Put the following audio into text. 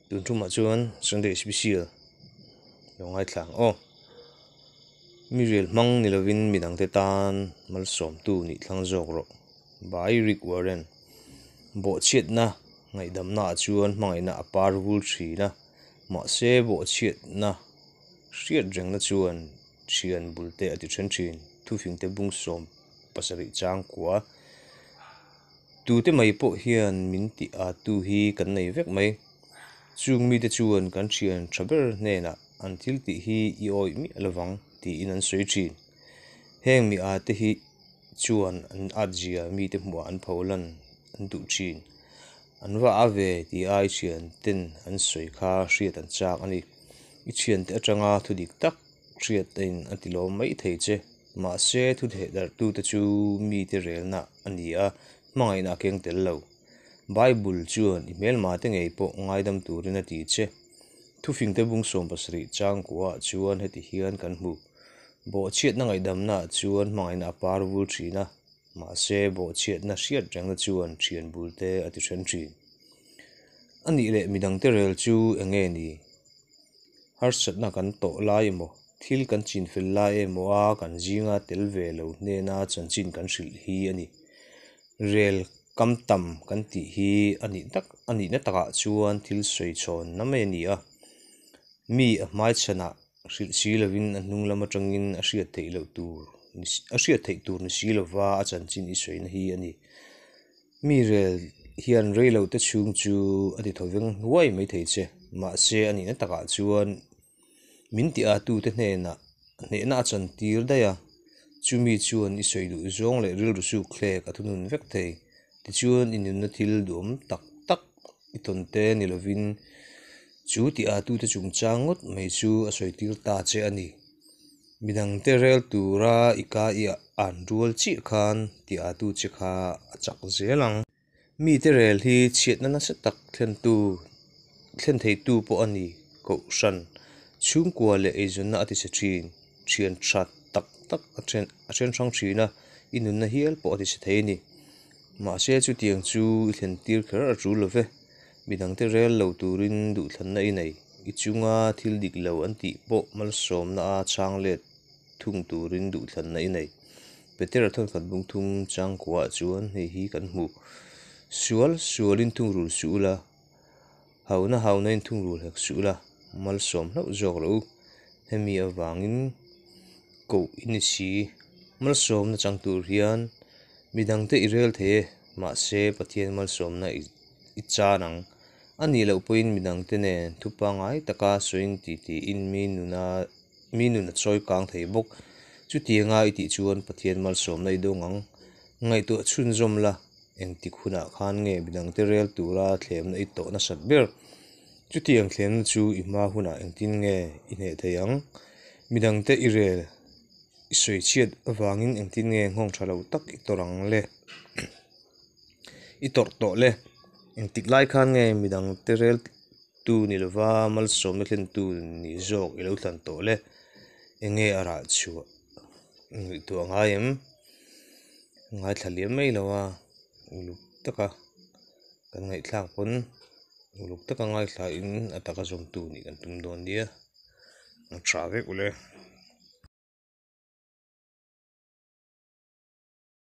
Tun tumah chuan Sunday special lo ngaithla ang aw. Mi rel hmang ni lovin midangte tan malsawmtu nih thlang zawk rawh. By Rick Warren. Bawhchhiatna ngaihdamna ah chuan hmangaihna a par vul thin a, mahse bawhchhiatna hriat rengna chuan thian bulte a ti then thin. Thufingte bung 17 chang kua. Tute mai pawh hian min tih a tu hi kan nei vek mai. Chung mite chuan kan thian tha ber hnenah an thil tih hi i awih miah lovang tiin an sawi thin. Heng mi a te hi chuan an at zia mite hmuhah an pholan an duh thin. An va a ve tih ai thian ten an sawi kha hriat an chak a ni. I thiante atanga thu dik tak hriat a in a ti lawm mai thei che. Mahse thu thehdarhtute chu mite relna a ni a, hmangaihna a keng tel lo. Bible chuan i hmelmate ngei pawh ngaidam turin a ti che. Thufingte bung 70 changkuaah chuan heti hian kan hmu. Bawhchhiatna ngaihdamnaah chuan hmangaihna a par vul thin a, mahse bawhchhiatna hriat rengna chuan thian bulte a ti then thin. A nih leh midangte rel chu eng nge ni? Harsatna kan tawh lai emaw, thil kan chinfel lai emaw a kan zinga tel ve lo hnena chanchin kan hrilh hi a ni. Rel kam tam kan tih hi a nih tak a nihna takah chuan thil sawi chhawnna mai a ni a. Mi a hmaichhanah hrilh si lovin a hnung lam atangin a hriat theih loh tur a hriat theih tur ni si lova a chanchin i sawina hi a ni. Mi rel hian reilo te chhung chu a ti thaw veng huai mai thei che. Mahse a nihna takah chuan min ti a tute hnenah hnehna a chan tir daih a, chumi chuan i sawi duh zawng leh rilru suk thlek a thunun vek thei. Tichuan i nunna thil duhawm tak tak i tawn te ni lovin chu ti a tute chungchang ngawt mai chu a sawi tir ta che a ni. Midangte rel tura i ka i an rual chiah khan ti a tu che kha a chak zel ang. Mite rel hi chhiatna nasa tak thlentu thlen theitu pawh a ni. Kohhran chhungkua leh eizawnna a tichhe thin, thian tha tak tak a then a then hrang thin a, i nunna hial pawh a tichhe thei a ni. Mahse chutiang chu i thlen tir kher a tul lo ve. Midangte rel lo turin duhthlanna i nei. I chunga thil dik lo an tih pawh malsawmna a chhang let thung turin duhthlanna i nei. Petera thawnkhat bung thum changkuaah chuan hei hi kan hmu. Sual sualin thungrul suh ula, hauna haunain thungrul hek suh ula, malsawm hlauh zawk rawh u. Hemi avangin koh i ni si. Malsawmna chang tur hian midangte i rel thei e, mahse Pathian malsawmna i chan ang. A nih loh pawhin midangte nen thu pangngai taka sawiin titiin mi nuna Mi nun a chawi kang thei bawk. Chutianga i tih chuan Pathian malsawmna i dawng ang. Ngaihtuah chhunzawm la, engtik hunah khan nge midangte rel tura thlemna i tawh nasat ber? Chutiang thlemna chu i hma hunah engtin nge i hneh thei ang? Midangte i rel i sawi chhiat avangin engtin nge nghawng tha lo tak i tawrh ang le? I tawrh tawh le? Engtik lai khan nge midangte rel Tu ni lova malsawmna thlentu ni zawk i lo thlan tawh le. Enge a rah chhuah ngaihtuah ngai em? Ngaithla liam mai lo a, uluk taka kan ngaihthlak pawn uluk taka ngaithla in a taka zawmtu nih kan tum dawn nia. A tha vek ule.